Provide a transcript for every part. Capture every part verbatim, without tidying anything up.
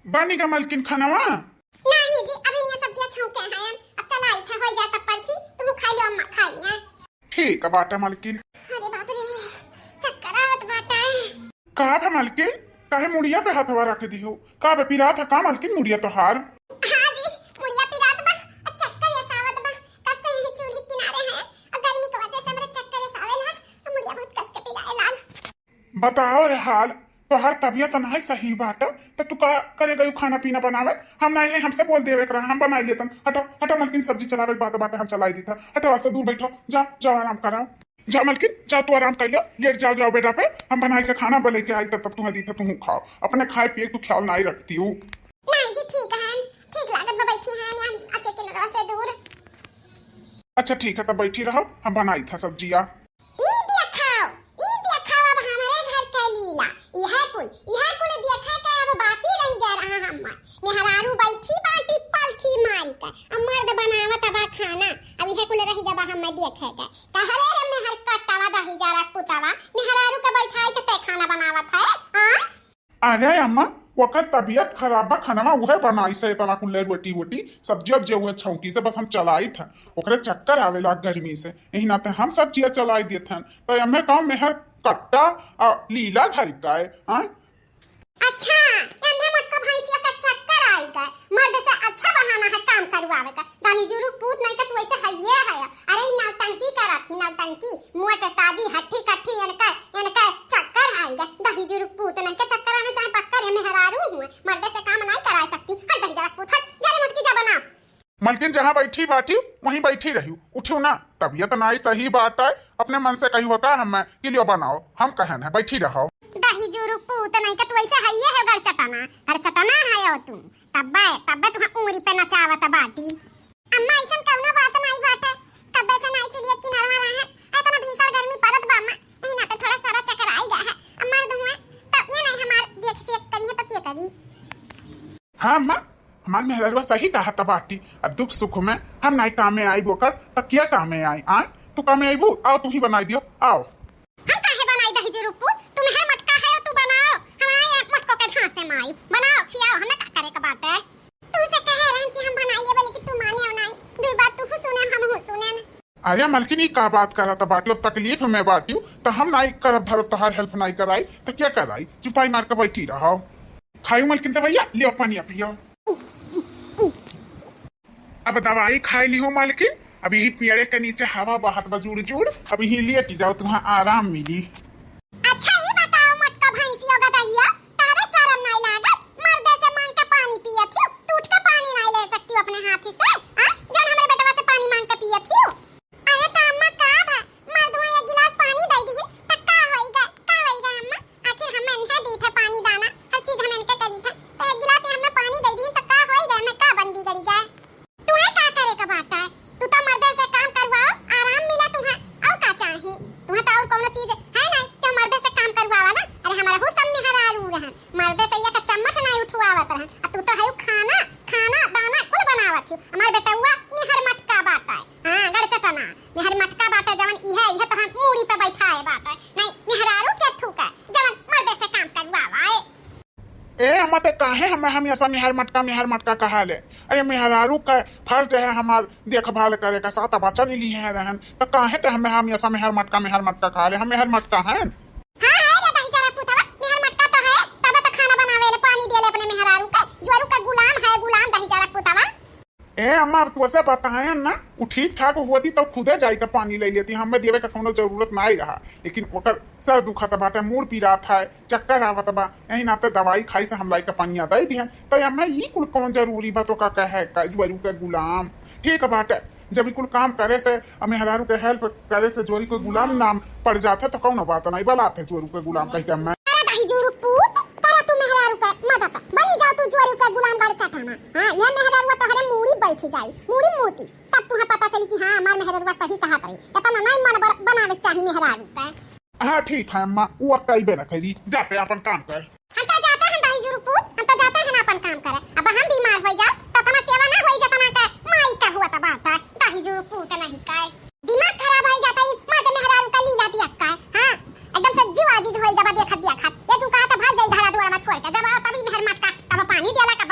बनी का मलकिन खनवा? नाही जी, अभी नहीं सब्जियां छौंके हैं, अब चलाइत है, होई जाए तब परसी, तुम खाई लो अम्मा, खाई लिया। ठीक है बाटा मलकिन। अरे बाप रे, चक्कर आवत बाटा है। का बा मलकिन, काहे मुड़िया पे हथवा रख दिहो? का बा, पिरात है का मलकिन मुड़िया तोहार? हाँ जी, मुड़िया पिरात बा, आ चक्कर ऐसा आवत बा, कब से यही चूल्ही किनारे हैं, अब गर्मी की वजह से हमरे चक्कर ऐसा आवे लाग, अब मुड़िया बहुत कस के पिराए लाग। बताओ रे हाल, तोहार तबियत नाहीं सही बाटे, त तू का करे गयू खाना पीना बनावे? हम नाहीं है, हमसे बोल देवे के रहा, हम बनाई लेतन। हटो, हटो मलकिन, सब्जी चलावे के बात बाटे, हम चलाई देता। हटो, ऐसे दूर बैठो, जा, जाओ आराम कराओ। जा मलकिन, जा तू आराम कर लो, लेट जाओ, जाओ बेटा पे, हम बनाई के खाना बले के आई, तब तक तुम्हें दीथा, तुम खाओ। अपने खाए पिए तू ख्याल नाहीं रखती हो। नहीं जी, ठीक है, ठीक लागत बा, बैठी है, यहाँ अच्छे के नरवा से दूर। अच्छा ठीक है, तब बैठी रहो, हम बनाई था सब्जिया। ई देखाओ, ई देखाओ, अब हमरे घर का लीला। यह कुल, यह कुल देखे के अब बाकी रह गया रहा हमर। मेहरारू बैठी बाटी पलथी मारी के, अब मर्द बनावत बा खाना, अब यह कुल रह गया बा हमें देखे के। कह रे रे मेहर कटवा दही जरा पुतवा, मेहरारू के बैठाई के ते खाना बनावत है, हाँ? अरे अम्मा, ओकर तबियत खराब बा, खनवा उहे बनाई से इतना कुल्ले रोटी वोटी, सब्जी उब्जी उहे छौंकी से, बस हम चलाई था। ओकरे चक्कर आवे लाग गर्मी से, यही नाते हम सब्जिया चलाई देत हन। तो एमे का मेहर कट्टा आ लीला घर का है, हाँ? अच्छा, एन्हे मोटका भैंसिया का चक्कर आई गए, मर्द से अच्छा बहाना है काम करवावे का। दही जुरुक पूत नहीं का तू ऐसे हइये है। अरे ई नौटंकी करत थी, नौटंकी, मोट ताजी, हट्ठी कट्ठी, इनका, इनका चक्कर आई गए। दही जुरुक पूत नहीं का चक्कर में चाहे पक्कर है, मेहरारू हुए, मर्द से काम नहीं करा सकती। हट दही जरा पूत, हट, जा रे मोटकी जा बना। मलकिन जहाँ बैठी बाटी, वहीं बैठी रही, उठियो ना। तबियत नाई सही बाटे, अपने मन से कही हो का हमें कि लियो बनाओ, हम कहन है, बैठी रहो। दही जुरु पूत नहीं का तू ऐसे हइये है गड़चटना, गड़चटना है हो तू। तब्बे, तब्बे तुहा उंगरी पे नचावत बाटी। अम्मा ऐसन कौनो बात नहीं बाटे, कब्बे से नहीं चुलिया किनारवा रहे, इतना भीषण गर्मी पड़त बा अम्मा, यही नाते थोड़ा सारा चक्कर आई गया है। अम्मा दुआ, तब ये नहीं हमार देख से करिए तो के करी? हाँ अम्मा, हमार मेहररुआ सही कहत बाटी, अब दुख सुख में हम नाई कामे आइब ओकर, त क्या कामे आई? आय, तू कामे आइबू? आओ, तू ही बनाई दियो, आओ। हम काहे बनाई दही जुरु पूत? तू मेहर मटका है, तू बनाओ, हम नाई मटको के झांसे में आई, बनाओ, खियाओ, हमें का करे के बाटे? तू से कहे रहन कि हम बनाई लेबे, लेकिन तू माने नाई, दुई बात तू सुने, हम हूँ सुने। अरे मलकिन, ई का बात करत बाटियो? तकलीफ में बाटियो, त हम नाई करब धरब, तोहार help नाई कराई, त क्या कराई? चुपाई मार के बैठी रहो। खाइयो मलकिन, त भैया, लियो पानी पियो। अब दवाई खाई लिहो मलकिन, अब यही पेड़े के नीचे हवा बहत बा जुड़ जुड़, अब यही लेट जाओ, तुम्हें आराम मिली। अच्छा, ई बताओ मोटका भैंसियो गदहिया, तारे शरम नाई लागत? मर्दे से मांग के पानी पियत हियो, तू उठ के पानी नाई ले सकती हो अपने हाथी से, हाँ? जौन हमरे बेटवा से पानी मांग के पियत हियो। अरे त अम्मा का भा, मर्दवा एक गिलास पानी दे दिहिन, त का होई गए, का होई गए अम्मा? आखिर हम इन्हें दी थे पानी दाना, हर चीज हम इनके करी थे, त एक गिलास हमें पानी दे दिहिन, त का होई गए, मैं का बन बिगड़ी गए? तुम्हें का करे का बात है? तू तो मर्दे से काम करवाओ, आराम मिला तुम्हें, और का चाही? तुम्हें तो और कोनो चीज है नहीं कि मर्दे से काम करवावा ना? अरे हमारा हु सब मेहरारू रहन, मर्दे से एक चम्मच नहीं उठवावत रहन, अब तू तो है खाना, खाना दाना कुल बनावत हो। हमार बेटउआ मेहर मटका बात है, हाँ, गड़चटना, मेहर मटका बात है, जवन इहे, इहे तो हम मूड़ी पे बैठाए बात है, नहीं, मेहरारू के थूका, जवन मर्दे से काम करवावा है। ए, अम्मा, ते काहे हमें हमेशा मेहर मटका, मेहर मटका कहा ले? अरे, मेहरारू का फर्ज है हमार देखभाल करे का, सात बच्चा ले लिए हैं रहन, त काहे ते हमें हमेशा मेहर मटका, मेहर मटका कहा ले? हम मेहर मटका हैं? हाँ, है रे दही जरा पुतवा, मेहर मटका तो है, तब तो खाना बनावे ले, पानी दे ले अपने मेहरारू का, जोरू का गुलाम है, गुलाम दही जरा पुतवा। ए अम्मा, अब तोसे बतायन ना, उ ठीक ठाक होती तो खुदे जाई के पानी ले लेती, हमें देवे का कोनो जरूरत नाई रहा। लेकिन ओकर सर दुखत बाटे, मूड़ पिरात है, चक्कर आवत बा, यही नाते दवाई खाई से हम लाई के पनिया दे दिहन। तो अम्मा, ई कुल कौन जरूरी बा तो का कहे का, ई बरू के गुलाम? ठीक बाटे, जब ई कुल काम करे से, मेहरारू के help करे से जोरी कोई गुलाम नाम पड़ जात है तो कौनो बात नहीं, बलात है जोरू के गुलाम कह के अम्मा। अरे दही जोरू पूत, तारा तू मेहरारू का मदद, बनी जाओ तू जोरू का गुलाम बड़ चटाना। हाँ, यह मेहरारू तोहरे मूड़ी बैठ जाई, मूड़ी मोती, तब तुहे पता चली कि हाँ, हमार मेहरारू सही कहत रही। इतना नहीं मन बर-, बनावे चाही मेहरारू का। हाँ, ठीक है अम्मा, वो अब कइबे न करी, जाते अपन काम कर। हम तो जाते हैं दही जुरु पूत, हम तो जाते हैं ना अपन काम करे। अब हम बीमार हो जाओ, तो इतना सेवा ना होई, जितना के माई का हुआ तो बात है, दही जुरु पूत नहीं का। दिमाग खराब हो जाता है, मर्द मेहरारू का लीला दिया का है, हाँ? एकदम से जीव आजिज होई जब देखत देखत। ये तू कहा तो भाग गई घरा दुआर में छोड़ के, जब आओ तभी मेहर मटका, तब पानी दियाला का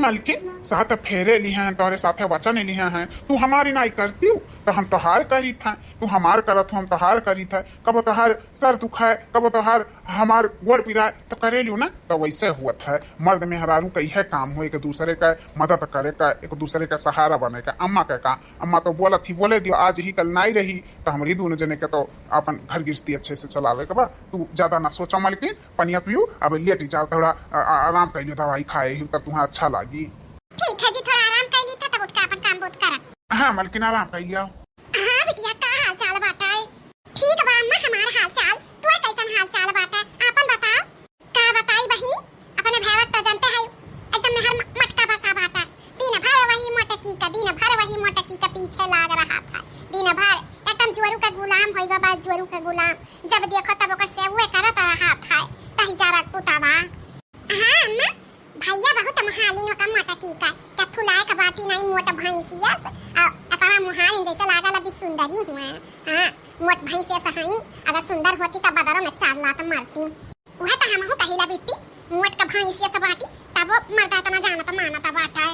मलकिन, सात फेरे लिहे हैं, तोहरे साथे वचन लिहे हैं, तू हमारी नाई करतिउ, तो हम तोहार करित हैं, तू हमार करत हो, हम तोहार करित हैं, कबो तोहार सर दुखाए, कबो तोहार हमार गोड़ पिराए, तो करे लियो ना, तो वैसे हुवत है। मर्द मेहरारू का इहे काम हो, एक दूसरे का मदद करे का, एक दूसरे का सहारा बने का। अम्मा का का, अम्मा तो बोलत ही, बोले दियो, आज ही कल नाई रही, तो हमरी दोनों जने के तो अपन घर गृहस्थी अच्छे से चलावे के बा। तू ज्यादा ना सोचा मलकिन, पनिया पियो, अब लेट जाओ, थोड़ा आ-, आ-, आराम कर लियो, दवाई खाए ही तो तुम्हें अच्छा लागी। ठीक है जी, थोड़ा आराम कर ली था, तब उठ के अपन काम बहुत करब। हाँ मलकिन, आराम कर लियो। हाँ बिटिया, का हाल चाल बाटे? ठीक बा अम्मा, हमार हाल चाल, तोर कैसन हाल चाल बाटे, आपन बताओ। का बताई बहिनी, अपने भैया तो जानते है, एकदम मेहर म-, मटका बसा बाटे। दिन भर वही मोटकी का, दिन भर वही मोटकी का पीछे लाग रहा था। दिन भर एकदम जुअरू का गुलाम होई बा, जुअरू का गुलाम। जब देखो तब ओकर सेवुए करत रहा था, तही जरा कुतावा। हाँ अम्मा, भैया बहुत मुहालिन ओकर मोटकी का, क्या फुलाए का बाटी नहीं मोट भैंसिया से, आ, इतना मुहालिन जैसे लागल अभी सुंदरी हुए। हाँ, मोट भैंसिया से हई, अगर सुंदर होती तो बदरों में चार लात मारती। उहे तो हमहू कहिला बिट्टी, मोट का भैंसिया से बाटी, तब वो मर्दा इतना जानत मानत बाटे।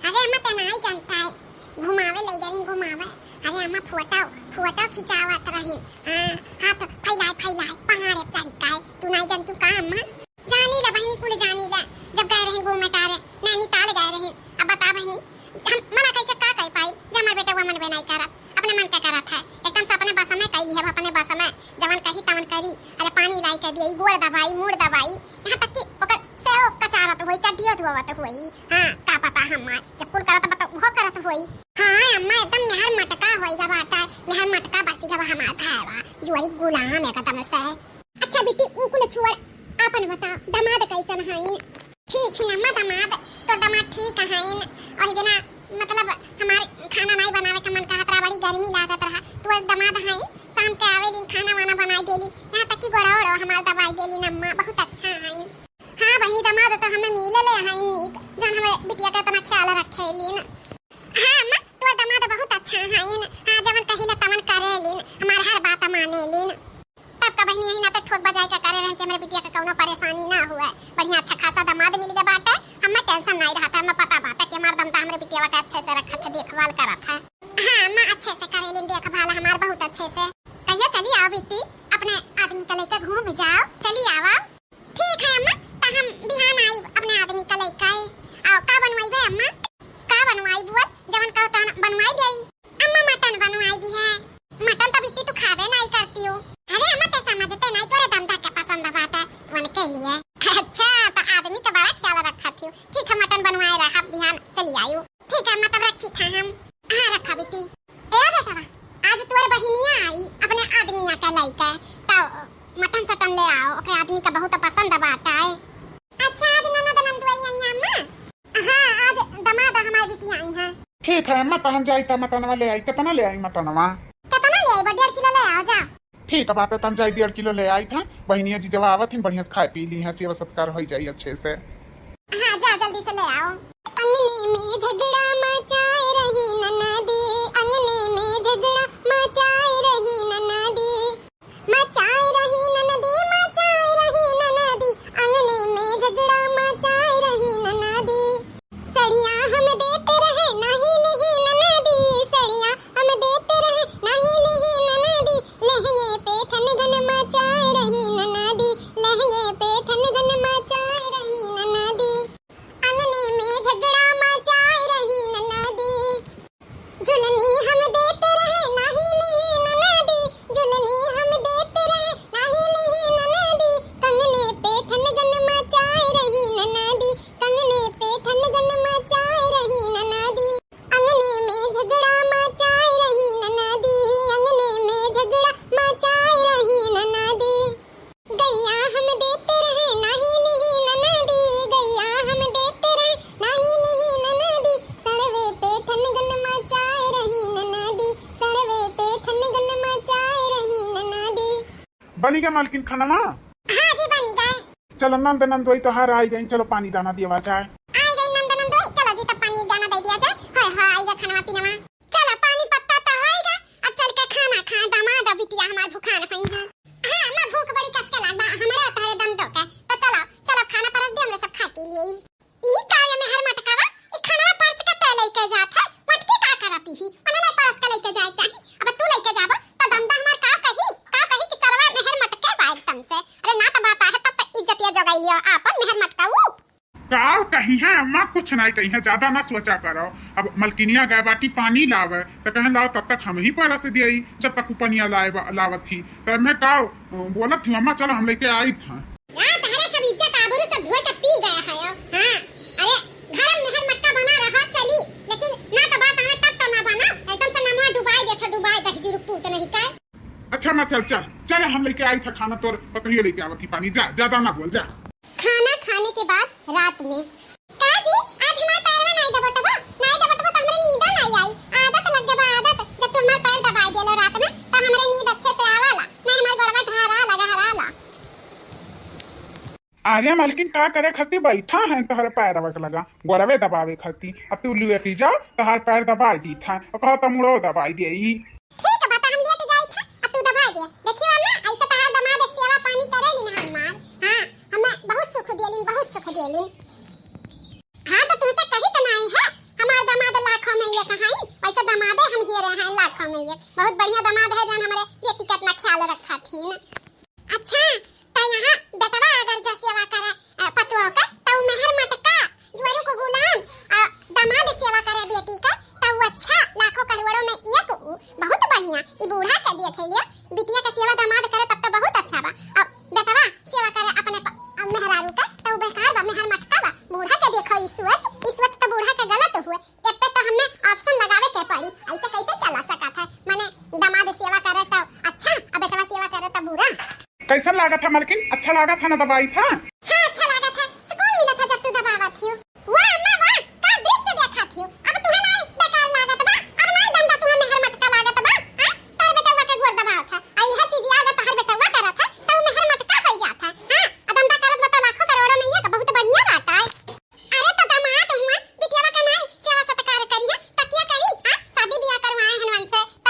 अरे अम्मा, ते नाई जानता है, घुमावे ले गई घुमावे। अरे अम्मा, फोटो, फोटो खिंचावत रही। हाँ, हाथ फैलाए फैलाए पहाड़ पे चढ़ के। तू नाई जानती का अम्मा? जानी ला बहिनी, कुल जानी ला। जब गए रही घूमे टारे, नैनीताल गए रही। अब बता बहिनी, हम मना कइके का कह पाई, जे हमार बेटा वो मनबे नाई करत, अपने मन के करत है, एकदम से अपने बस में कह लिहब, अपने बस में जवन कही तवन करी। अरे पानी लाई के दिए, गोड़ दबाई, मूड़ दबाई, यहाँ तक कि ओकर सेव कचारत होई, चड्डियो धोवत होई। हाँ, का पता हमार, जब कुल करत बा त उहो करत होई। हाँ अम्मा, एकदम मेहर मटका होई गा बाटा, मेहर मटका बसी गा हमार भैया, जुअरी गुलाम एकदम से। अच्छा बिट्टी, उ कुल छोड़, आपन बताओ, दामाद कैसन हईन? ठीक ही अम्मा, दामाद, तोर दामाद ठीक हईन। और इतना, मतलब, हमार खाना नाई बनावे का मन कहत रहा, बड़ी गर्मी लागत रहा, तोर दामाद हईन, शाम के आवेलिन, खाना वाना बनाई देलिन, यहाँ तक कि गोड़ो ओड़ो हमार दबाई देलिन अम्मा, बहुत अच्छा हईन। हाँ बहिनी, दामाद तो हमें मिले ले हईन नीक, जौन हमें बिटिया का इतना ख्याल रखेलिन। हाँ अम्मा, तोर दामाद बहुत अच्छा हईन। हाँ, जवन कहिला तवन करेलिन, हमार हर बात मानेलिन। तब का बहिनी यही नाते ठोक बजाए का करे रहन कि हमरे बिटिया का कौनो परेशानी ना हुए। बढ़िया अच्छा खासा दामाद मिल गया बाटे, हमें tension नहीं रहता, हमें पता बाटे कि हमार दमदा हमरे बिटिया का अच्छे से रखत है, देखभाल करत है। हाँ अम्मा, अच्छे से करेलिन देखभाल हमार बहुत अच्छे से। कहियो चली आओ बेटी, अपने आदमी का लेके घूम जाओ, चली आओ। ठीक है अम्मा, त हम बिहान आई अपने आदमी का लेके आई। आओ, का बनवाई बे अम्मा? का बनवाई बोल, जवन कहो तवन बनवाई दे। अम्मा मटन बनवाई दी है। मटन तो बिट्टी तू खाबे नहीं करती हो। अरे अम्मा, ते समझते नहीं, तोरे दमदा के पसंद बाटे, उनके लिए। अच्छा, तो आदमी का बड़ा ख्याल रखत हो। ठीक है, मटन बनवाए रहा, बिहान चली आयु। ठीक है अम्मा, तब रखी था हम। हाँ रखा बिट्टी। ए बेटवा, आज तोर बहिनिया आई अपने आदमिया के लेके, तो मटन सटन ले आओ, ओकरे आदमी का बहुत पसंद बाटे। अच्छा, आज ननद नंदोई आई हैं अम्मा? हाँ, आज दामाद हमार बिटिया आई हैं। ठीक है अम्मा, तहन जाई त मटनवा ले आई। कितना ले आई मटनवा? कितना ले आई बा? डेढ़ किलो ले आओ जा। ठीक बाटे, तहन जाई डेढ़ किलो ले आई था। बहिनिया जी जब आवत हिन, बढ़िया से खाए पी ली हैं, सेवा सत्कार होई जाई अच्छे से। हाँ, जा जल्दी से ले आओ। अंगने में झगड़ा मचाए रही ननदी, अंगने में झगड़ा मचाए रही ननदी, मचाए रही ननदी, मचाए रही ननदी, अंगने में झगड़ा मचाए रही ननदी। सड़िया हम देते रहे, नाही लिही ननदी, सड़िया हम देते रहे, नाही लिही ननदी, लहंगे पे ठनगन मचाए रही ननदी, लहंगे पे ठनगन मचाए रही ननदी। अंगने में झगड़ा मचाए रही ननदी। झुलनी हम देते रहे, नाही लिही ननदी, झुलनी हम देते रहे, नाही लिही ननदी, कंगने पे ठनगन मचाए रही ननदी, कंगने पे ठनगन मचाए रही ननदी। अंगने में झगड़ा मचाए रही ननदी, अंगने में झगड़ा मचाए रही ननदी। गैया हम देते रहे, नाही लिही ननदी, गैया हम देते रहे, नाही लिही ननदी, सड़वे पे ठनगन मचाए रही ननदी, सड़वे पे ठनगन मचाए रही ननदी। बनी गया मालकिन खाना? हाँ जी, बनी गए। चलो नंद नंदोई तोहार आई गई, चलो पानी दाना दिया जाए। आई गई नंद नंदोई, चलो जी तब पानी दाना दे दिया जाए। हाय हाय, आई गया खाना पीना। चलो पानी पत्ता तो होइगा, अब चल के खाना खाए, दामाद और बिटिया हमार भूखान होई हैं। हाँ, मैं भूख बड़ी कस के लाग बा, हमारे तो है दम दो के। तो चलो, चलो खाना परस दे, हमरे सब खा पी लिए। ई का ये मेहर मटकावा, जात है, मटकी का करती ही? मने ना परस के लइके जाए चाही। अब तू लइके जाबो, त दमदा हमार का कही? का कही कि सरवा मेहर मटके बा एकदम से। अरे ना त बात आहे, तब त इज्जतिया जगाई लियो आपन मेहर मटका ऊ। का कही है अम्मा, कुछ नाई कही है, ज्यादा ना सोचा करो। अब मलकिनिया गए बाटी पानी लावे, त कहें, "लाओ, तब तक हम ही परस दियई, जब तक ऊ पनिया लाए बा-, लावत ही।" त मैं का बोलत हूँ, "अम्मा, चलो, हम लइके आई था।" जा, तहरे सब इज्जत आबरू सब धोए के पी गया है, हाँ। अरे, घर में मेहर मटका बना रहा, चली, लेकिन ना त बात आवे, तब त ना बना, एकदम से नमवा डुबाई देत है, डुबाई दही जुरुक पूत नहीं का। अच्छा, ना, चल, चल, चल, हम लइके आई था खाना, तोर पतोहियो लइके आवत ही पानी, जा, ज्यादा ना बोल, जा। खाना खाने के बाद रात में, का जी, आज हमार पैरवा नाई दबोटबो, नाई दबोटबो त हमरे नींदा नाई आई। आदत लग गबा आदत, जब तू हमार पैर दबाई देलो रात में, त हमरे नींद अच्छे से आवाला, नहीं हमार गोड़वा घहराला, घहराला। अरे मलकिन, का करे खातिर बैठा है तोहरे पैरवा के लगा, गोड़वे दबावे खातिर। अब तू लेटी जाओ, तोहार पैर दबाई दी था, और कहो त मुड़ो दबाई दे। ठीक बा, त हम लेट जाई था, आ तू दबाई दे। देखियो अम्मा, ऐसे तहार दमाद सेवा पानी करे ली ना हमार। हाँ, हमें बहुत सुख देलिन, बहुत सुख देलिन। हाँ, त तुमसे कही त नाई है, हमार दमाद लाखों में एक है, वैसे दमादे हम हेरे हैं लाखों में एक। बहुत बढ़िया दमाद है, जौन हमरे बेटी के इतना ख्याल रखा थी ना। अच्छा, त यहाँ बेटवा अगर जा सेवा करे, अ, पतोह का, त उ मेहर मटका, जुआरू को गुलाम, अ, दमाद सेवा करे बेटी का, त उ अच्छा, लाखों करोड़ों में एक उ, बहुत बढ़िया। ई बूढ़ा के देखे लिए, बिटिया के सेवा दमाद करे तब त बहुत अच्छा बा। अब बेटवा सेवा करे अपने प-, अ, मेहरारू का, त उ बेकार बा, मेहर मटका बा। बूढ़ा के देखो ई सोच, ई सोच त बूढ़ा के गलत हुए। एक पे त हमें option लगावे के पड़ी, ऐसे कैसे चला सकत है? माने दमाद सेवा करे त अच्छा, आ बेटवा सेवा करे त बुरा। कैसन लागत है मलकिन? अच्छा लागत है ना दबाई था? हाँ, अच्छा लागत है। सुकून मिलत है जब तू दबावत हियो। वाह अम्मा वाह, का दृश्य देखत हियो। अब तुहे नाई बेकार लागत बा, अब नाई दमदा तुहे मेहर मटका लागत बा। हाँ, तोर बेटवा के गोड़ दबावत है। आ इहे चीज अगर तोहर बेटवा करत है, त उ मेहर मटका हो जात है। हाँ, आ दमदा करत बा त लाखों करोड़ों में एक बहुत बढ़िया बात है। अरे त दमाद हुआ, बिटियावा के नाई सेवा सत्कार करिया, त क्या करी? हाँ, शादी बियाह करवाए हन वनसे, त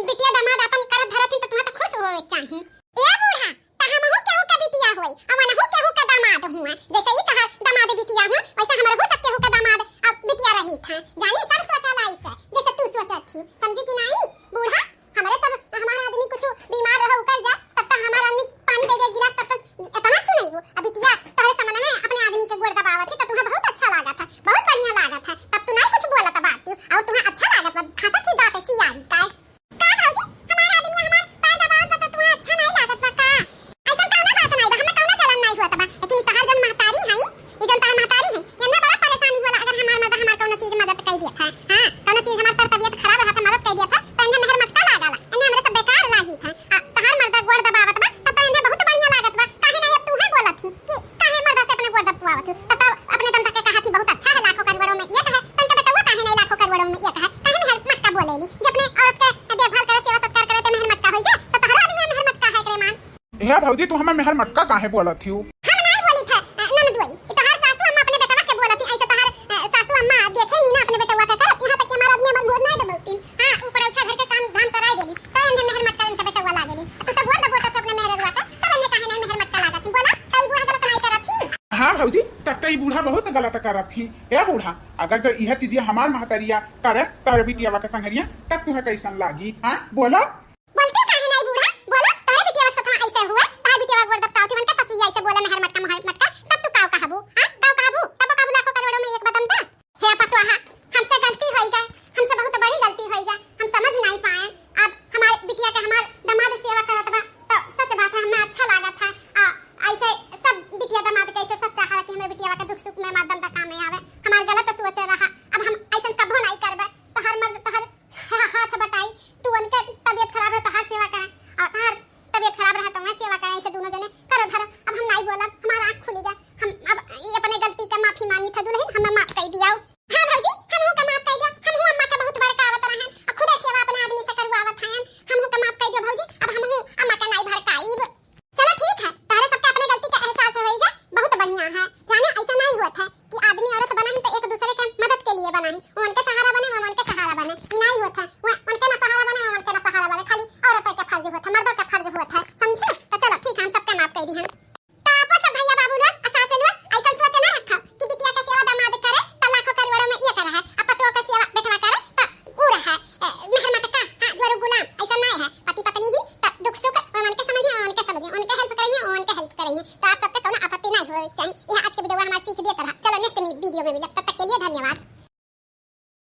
बिटिया दमाद अपन करत धरत हिन, त तुहा त खुश होवे चाही। ए बूढ़ा, त हमहू केहू के बिटिया होई, अ वनहू केहू के दमाद हुआ। जैसे ई तहार दमाद बिटिया हुआ, वैसे हमरहू सब केहू के दमाद अब बिटिया रही था। जानी सब सोचला ऐसे, जैसे तू सोचत थी, समझू कि नाई? बूढ़ा, हमरे सब, हमार आदमी कुछ बीमार रहा, उकर जा, तब तक हमार आदमी पानी दे दे गिलास, तब तक इतना सुनैबू। अब बिटिया तोहरे सामने में अपने आदमी के गोड़ दबावत है, त तुहे बहुत अच्छा लागत है, बहुत बढ़िया लागत है, तब तू नाई कुछ बोलत बाटी, और तुहे अच्छा लागत बा, हंसत ही दांत चियारी काय। का भौजी, हमार आदमी हमार पैर दबावत बा, त तुहे अच्छा नाई लागत बा का? ऐसन कौनो बात नाई बा, हमें कौनो जलन नाई होत बा, लेकिन ई तहार जन महतारी है, ई जन तहार महतारी है, एन्ने बड़ा परेशानी होला अगर हमार मर्द हमार कौनो चीज मदद कई दिया था। हाँ, कौनो चीज हमार तर तबियत खराब रहा था, मदद कई दिया था, तो एन्ने मेहर मटका लागला, एन्ने हमरे सब बेकार लागी था। आ, तहार मर्दा गोड़ दबावत बा, तब तो एन्ने बहुत बढ़िया लागत बा। काहे नाई अब तू है बोलत ही कि काहे मर्दा से अपने गोड़ दबावत हो? तब तो अपने दमदा के कहा थी बहुत अच्छा है, लाखों करोड़ों में एक है, तो इनका बेटवा काहे नाई लाखों करोड़ों में एक है? काहे मेहर मटका बोलेली? जब अपने औरत के देखभाल करे, सेवा सत्कार करे, तो मेहर मटका होई जा, तो तोहरो आदमी मेहर मटका है, एकरे मान। हे भौजी, तू हमें मेहर मटका काहे बोलत हियो? हम नाई बोली थे, अ, ननदुई। ई तोहार सासू अम्मा अपने बेटवा के बोलत ही, ऐसे तोहार, अ, सासू अम्मा देखे ही ना अपने बेटवा के करत, यहाँ तक कि हमार आदमी हमार गोड़ नाई दबौतीन। हाँ, ऊपर अच्छा घर के काम धाम कराई देली, तो एन्ने मेहर मटका इनका बेटवा लागेली। तू तो गोड़ दबोटत है अपने मेहररुआ के, तब एन्ने काहे नाई मेहर मटका लागत? बोला, तो ई बूढ़ा गलत नाई करत ही। हाँ भौजी, तब तो ई बूढ़ा बहुत गलत करत ही। ए बूढ़ा, अगर जो इहे चीजिया हमार महतरिया करे, तोहरे बिटियावा के संगरिया, तब तुहे कैसन लागी? हाँ, बोला। बोलते काहे नाई बूढ़ा? बोला, तोहरे बिटियावा के साथ ऐसे हुआ, तोहरे बिटियावा गोड़ दबतावत ही, उनके ससुइया ऐसे बोला, मेहर मटका, मोहर मटका, तब तू काव कहबू? हाँ, काव कहबू? तब कहबू लाखों करोड़ों में एक बा दमदा। हे पतोहा, हमसे गलती होई गए, हमसे बहुत बड़ी गलती होई गए, हम समझ नाई पाए। अब हमार बिटिया के हमार दमाद सेवा करत बा, तो सच बात है, हमें अच्छा लागत है। आ, ऐसे सब बिटिया दमाद के ऐसे सब चाहा कि हमरे बिटियावा के दुख सुख में हमार दमदा काम में आवे। हमार गलत सोचे रहा, अब हम ऐसन कबो नाई करबे। तोहार मर्द तोहार हा-, हाथ बटाई, तू उनके तबियत खराब है, तोहार सेवा करे, और तोहार तबियत खराब रहा, तो मैं सेवा करे, ऐसे दोनों जने करो धरो। अब हम नाई बोलब, हमार आँख खुली गया। हम अब ये अपने गलती का माफी मांगी था दुल्हन, हमें माफ कर दिया। हाँ भौजी, हमहू का माफ कर दिया, हमहू अम्मा के बहुत भड़कावत रहन, अब खुदे सेवा अपने आदमी से करवावत हैं, हमहू का माफ कर दिया भौजी, अब हमहू अम्मा का नाई भड़काईब। चलो ठीक है, तोहरे सबके अपने गलती का एहसास होइगा, बहुत बढ़िया है। जाने ऐसा नाई होत है कि आदमी औरत बना ही तो एक दूसरे के मदद के लिए बना ही, वो उनके सहारा बने, वो उनके सहारा बने, ई नाई होत है, वो उनके ना सहारा बने, वो उनके ना सहारा बने, खाली औरत के फर्ज होत है, मर्दों के फर्ज होत है, समझे? तो चलो ठीक है, हम सबके माफ कर दी हैं।